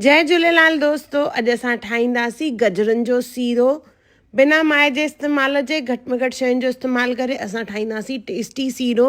جئي جهوليلال دوستو اڄ اسان ٺاهينداسين گجرن جو سيرو بنا مائي جي استعمال جي گهٽ ۾ گهٽ شين جو استعمال ڪري اسان ٺاهينداسين ٽيسٽي سيرو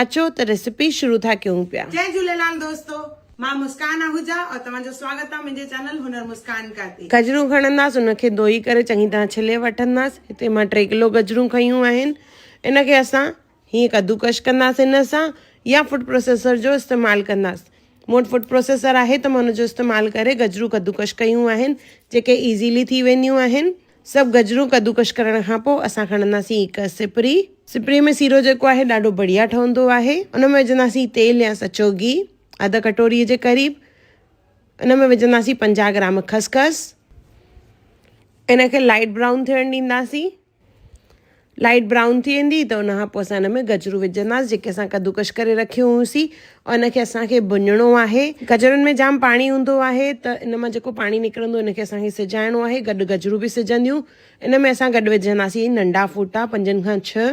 اچو ته ريسپي شروع ٿا ڪيون پيا. جئي جهوليلال دوستو مان مسڪان آهوجا اور توهان جو سواگت آ منهنجي چينل هنر مسڪان ڪا تي. گجرون کڻنداس ان کي ڌوئي ڪري چڱي طرح ڇلي وٺنداس هتي مان ٽي ڪلو گجرون کنيون آهن ان کي اسان هيئن ڪدوڪش ڪنداس هن سان يا فوڊ پروسيسر جو استعمال ڪنداس. مون وٽ فوڊ پروسيسر آهي ته مان ان جو استعمال ڪري گجرون ڪدوڪش ڪيون آهن جيڪي ايزيلي ٿي وينديون آهن. سڀ گجرون ڪدوڪش ڪرڻ کان پوء اسان کڻنداسين هڪ سپري. سپري ۾ سيرو جيڪو آهي ڏاڍو بڙيا ٺهندو آهي. ان ۾ وجهنداسين تيل يا سچو گيهه اڌ ڪٽوري جي قريب. ان ۾ وجهنداسين 50 گرام خسخس. ان کي لائيٽ برائون ٿيڻ ڏينداسين. لائيٽ برائون ٿي ويندي ته ان کان پوء اسان ان ۾ گجرون وجهنداسين جيڪي اسان ڪدوڪش ڪري رکيون هيون سين ۽ ان کي اسان کي ڀڃڻو آهي. گجرن ۾ جام پاڻي هوندو آهي ته ان مان جيڪو پاڻي نڪرندو ان کي اسان کي سجائڻو آهي گڏ گجرون به سجنديون ان ۾ اسان گڏ وجهنداسين ننڍا ڦوٽا پنجن کان ڇهه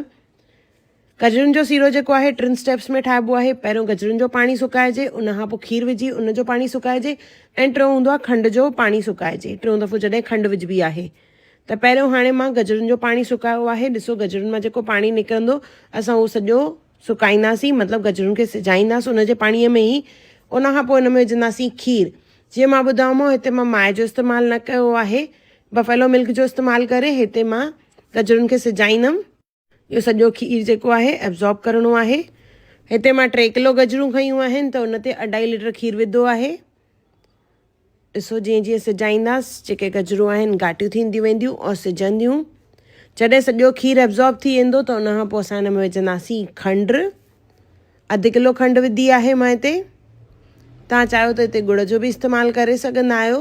گجرن جو سيرو جيڪو آهي ٽن اسٽيپس ۾ ٺاهبو آهي پهريون گجرن جو پاڻي سڪائجي ان کان پوء کير وجهي ان جو پاڻي سڪائجي ۽ ٽيون هوندو آهي کنڊ جو پاڻي سڪائجي ٽيون دفعو جڏهن کنڊ وجهبي آهي ته پهريون هاڻي مان گجرن جو پاڻي سڪايو آهي ڏسو گجرن مان جيڪو پاڻي نڪرندو اسان اهو سڄو سڪائينداسين مطلب گجرن کي سجائينداسين ان جي پاڻي ۾ ئي ان کان پوء ان ۾ وجهنداسين کير جيئن مان ٻڌايومانو هتي مان مائي جو استعمال نه ڪيو آهي بفيلو ملڪ جو استعمال ڪري هتي مان گجرن کي سجائيندم. اهو سڄو کير جيڪو آهي ابزارب ڪرڻو آهي. هتي مان ٽي ڪلو گجرون کنيون آهن ته ان تي اڍائي ليٽر کير وڌو آهي. ڏسو جيئن جيئن سجائينداس جيڪي گجرون آهن گهاٽيون ٿينديون وينديون اور سجنديون. جڏهن سڄو کير ابزارب ٿي ويندو ته ان کان پوء اسان ان ۾ وجهنداسين کنڊ. اڌ ڪلو کنڊ وڌي آهي مان هتي. توهان چاهيو ته هتي ڳڙ جو به استعمال ڪري سگهندا آهيو.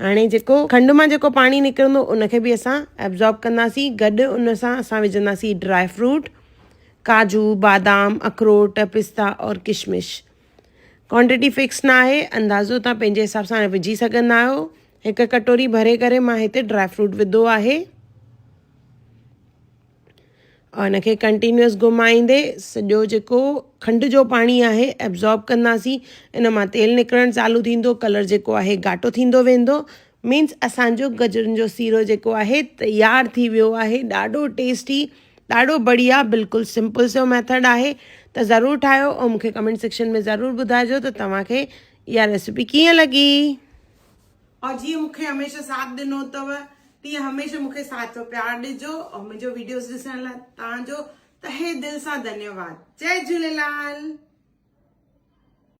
هاڻي جيڪو کنڊ مان جيڪو پاڻي نڪرندو ان کي به اسان ابزارب ڪنداسين گڏ ان سان اسان وجهنداسين ڊرائي فروٽ ڪاجو بادام اخروٽ پستا اور ڪشمش ڪوانٽيٽي فڪس نه آهي اندازو تان پنهنجي حساب سان وجهي سگهندا آهيو هڪ ڪٽوري ڀري ڪري مان هتي ڊرائي فروٽ وڌو آهي اور ان کي ڪنٽينيوس گهمائيندي سڄو جيڪو کنڊ جو پاڻي آهي ابزارب ڪنداسين ان مان تيل نڪرڻ چالو ٿيندو ڪلر جيڪو آهي گهاٽو ٿيندو ويندو مينس اسانجو گجرن جو سيرو جيڪو آهي تيار ٿي ويو آهي ڏاڍو ٽيسٽي ڏاڍو بڙيا بلڪل سمپل سو ميٿڊ آهي ته ضرور ٺاهيو ۽ مونکي ڪمينٽ سيڪشن ۾ ضرور ٻڌائجو ته توهان کي اها ريسيپي ڪيئن لڳي. اور جيئن مون کي هميشه ساٿ ڏنو اٿو تيئن هميشه مون کي ساٿ و پيار ڏجو اور منهنجو ويڊيوز ڏسڻ لاء توهان جو تهه دل سان ڌنيواد جئي جهوليلال.